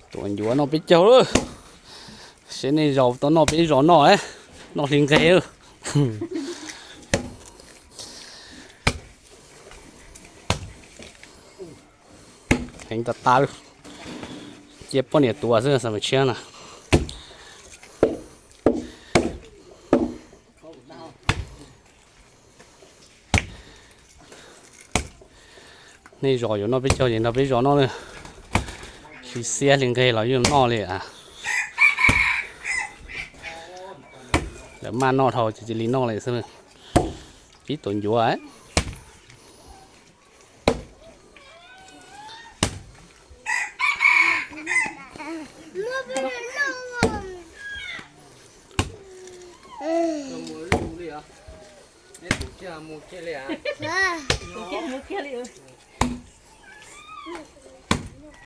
Tuam ncuav noj peb caug lawm. Seb nej zos tau noj peb zos noj, noj hli nqeg lawm. Heev tas tas lawm. Cia poj niam tuav xwb xam mas tshiab na. Nej zos yuav noj peb caug ces nrog peb zos noj na. Hli xiab hli nqeg los yeej noj li a. Lawv maj noj dhau ces cia li noj li xwb. Pib tuam ncuav.